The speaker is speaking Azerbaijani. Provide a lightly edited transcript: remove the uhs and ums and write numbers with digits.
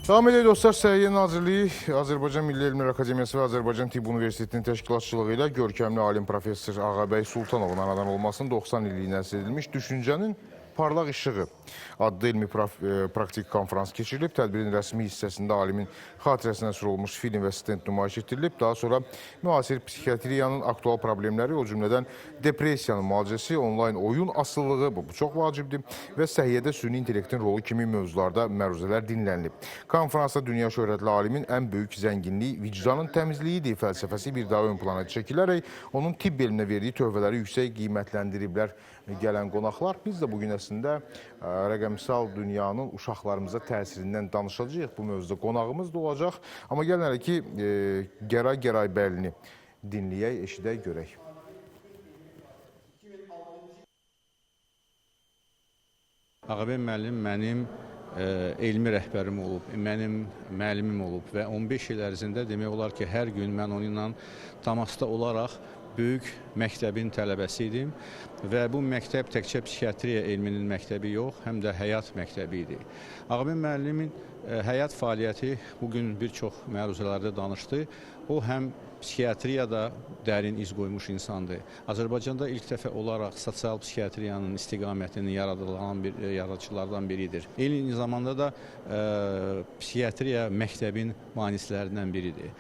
Davam edək dostlar, Səhiyyə Nazirliyi, Azərbaycan Milli Elmlər Akademiyası və Azərbaycan Tibb Universitetinin təşkilatçılığı ilə görkəmli alim professor Ağabəy Sultanovun anadan olmasının 90 illiyinə həsr edilmiş Düşüncənin Parlaq İşığı adlı elmi praktik konfrans keçirilib. Tədbirin rəsmi hissəsində alimin xatirəsinə həsr olunmuş film və stend nümayiş etdirilib. Daha sonra müasir psixiatriyanın aktual problemləri, o cümlədən depressiyanın müalicəsi, onlayn oyun asılılığı, bu çox vacibdir və səhiyyədə süni intellektin rolu kimi mövzularda məruzələr dinlənilib. Konfransda dünya şöhrətli alimin ən böyük zənginliyi vicdanın təmizliyidir fəlsəfəsi bir daha ön plana çəkilərək onun tibb elminə verdiyi töhfələri yüksək qiymətləndiriblər gələn qonaqlar. Biz də bugün əslində rəqəmsal dünyanın uşaqlarımıza təsirindən danışacağıq. Bu mövzuda qonağımız da olacaq. Amma gəlin hələ ki, Gəray Gəraybəylini dinləyək, eşidək, görək. Ağabəy müəllim mənim elmi rəhbərim olub, mənim müəllimim olub və 15 il ərzində demək olar ki, hər gün mən onunla təmasda olaraq böyük məktəbin tələbəsi idim və bu məktəb təkcə psixiatriya elminin məktəbi yox, həm də həyat məktəbi idi. Ağabəy müəllimin həyat fəaliyyəti bugün bir çox məruzələrdə danışdı. O həm psixiatriyada dərin iz qoymuş insandır. Azərbaycanda ilk dəfə olaraq sosial psixiatriyanın istiqamətini yaradılan bir yaradıcılardan biridir. Eyni zamanda da psixiatriya məktəbin banislərindən biridir.